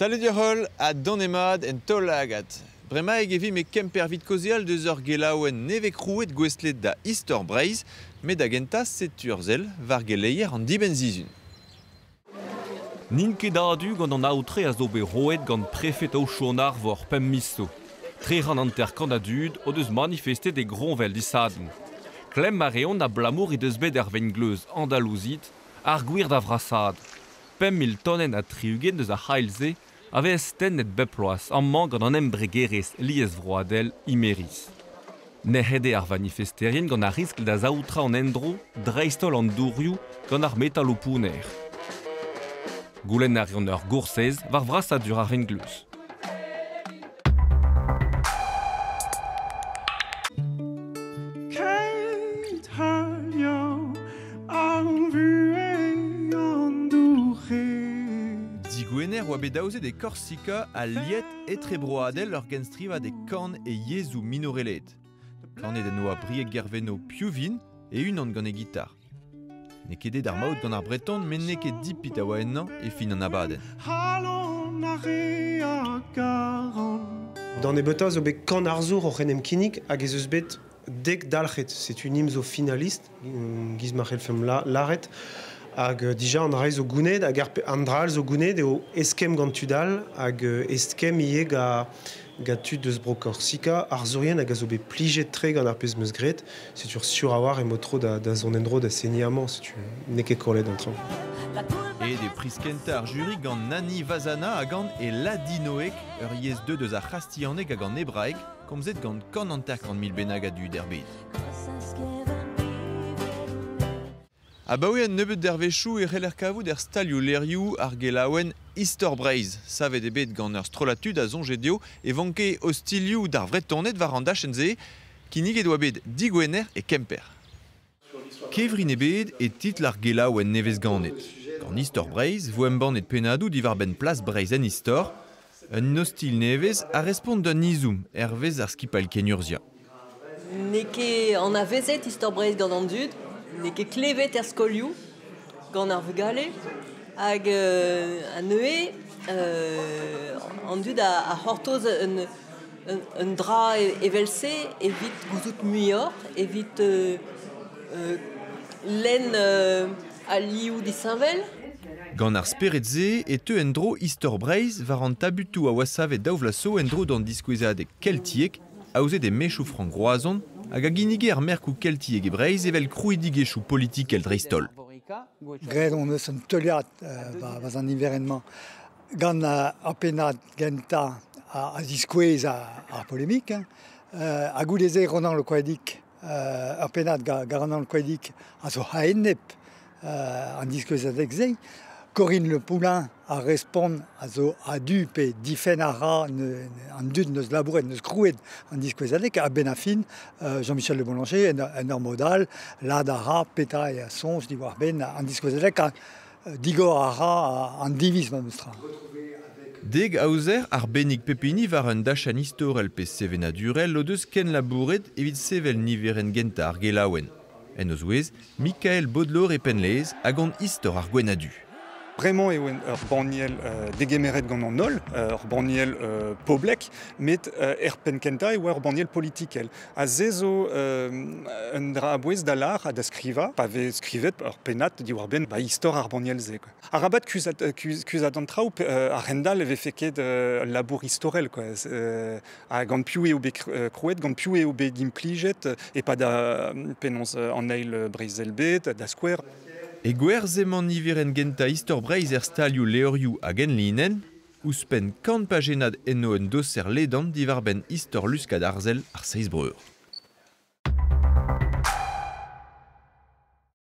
Salut dioc'h ha donemad en taol-lagad. Bremaik e vimp e Kemper evit kaozeal deus ur gelaouenn nevez-krouet gouestlet da Istor Breizh, met da gentañ setu ur sell war geleier an dibenn-sizhun. N'int ket a-du gant an aotre a zo bet roet gant prefed Aochou-an-Arvor pemp miz zo. 350 a dud o deus manifestet e Groñvel disadorn. Klemm a reont abalamour he deus bet ar vengleuz Andalouzit ar gwir da vrasaat. 5 000 tonenn ha 60 eus ar c'hailh-se a vez tennet bep bloaz amañ gant an embregerezh liesvroadel Imerys. Nec'het eo ar vanifesterien gant ar riskl da saotrañ an endro, dreist-holl an dourioù, gant ar metaloù pounner. Goulenn a reont ur goursez war vrasadur ar vengleuz. Digwener oa bet aozet e Korsika al liet etrebroadel ur genstrivad e kan e yezhoù minorelaet. Kanet en oa Brieg Guerveno Piv 'vin e-unan gant e gitar. N'eo ket aet ar maout gant ar Breton met n'eo ket dipit a oa ennañ e fin an abadenn. D'an nebeutañ zo bet kant arzour oc'h en em kinnig hag ez eus bet dek dalc'het. Setu nim zo finalist, giz ma c'hellfemp lâret. Hag dija an dra zo gouned hag an dra all zo gouned eo eskemm gant tud all hag eskemm ivez gant tud eus bro Korsika, arzourien hag a zo bet plijet-tre gant ar pezh 'm eus graet. Setu sur a-walc'h emañ tro da zont en-dro da seniñ amañ, setu n'eo ket kollet an traoù. Aet eo priz kentañ ar juri gant Nani Vazana ha gant e ladinoeg, ur yezh deuet eus ar c'hastilhaneg hag an hebraeg, komzet gant 150 000 bennak a dud er bed. Abaoe un nebeud dervezhioù e c'heller kavout er stalioù levrioù ar gelaouenn Istor Breizh. Savet eo bet gant ur strollad tud a soñje dezho e vanke ostilhoù d'ar Vretoned war an dachenn-se. Kinniget oa bet digwener e Kemper. Kevrin ebet e titl ar gelaouenn nevez-ganet. Gant Istor Breizh vo embannet pennadoù diwar-benn plas Breizh en istor. Un ostilh nevez a respont d'un ezhomm hervez ar skipailh kenurzhiañ. N'eo ket anavezet Istor Breizh gant an dud, n'eo ket klevet er skolioù gant ar vugale hag a neuze an dud a c'hortoz un dra evel-se evit gouzout muioc'h, evit lenn alioù disheñvel. Gant ar spered-se e teu en-dro Istor Breizh war an tabutoù a oa savet daou vloaz zo en-dro d'an diskouezadeg keltiek aozet e mechoù frank Roazhon hag a ginnige ar merkoù keltiek e Breizh evel krouidigezhioù politikel dreist-holl. Graet hon eus un teuliad war an niverenn-mañ gant ar pennad gentañ a ziskouez ar polemik. Ha goude-se Ronan Le Coadic, ur pennad gant Ronan Le Coadic a zo a-enep an diskouezadeg-se. Corinne Le Poulain a respont a zo a-du pe difenn a ra an dud neus labouret, neus krouet an diskouezadeg a-benn ar fin Jean-Michel Le Boulanger en ur mod all lâret a ra petra eo a soñj diwar-benn an diskouezadeg ha digor a ra an diviz memestra. Dek aozer arbennik pep hini war un dachenn istorel pe sevenadurel o deus kenlabouret evit sevel niverenn gentañ ar gelaouenn. En o zouez, Mikael Bodlore e Penlez hag gant istor ar Gwenn-ha-Du. Bremañ eo ur banniel degemeret gant an holl, ur banniel poblek, met er penn-kentañ e oa ur banniel politikel. Ha se zo un dra a-bouez da lâr ha da skrivañ, pa vez skrivet ur pennad diwar-benn ba istor ar banniel-se. Arabat kuzhat an traoù, a-hend-all e vefe ket ul labour istorel, quoi. Ha gant piv eo bet krouet, gant piv eo bet implijet, e-pad penaos an eil brezel-bed, da skouer. E gwerzh emañ niverenn gentañ Istor Breizh er stalioù levrioù hag enlinenn, ouzhpenn kant pajennad enno un doser ledan diwar-benn istor luskad arzel ar Seiz Breur.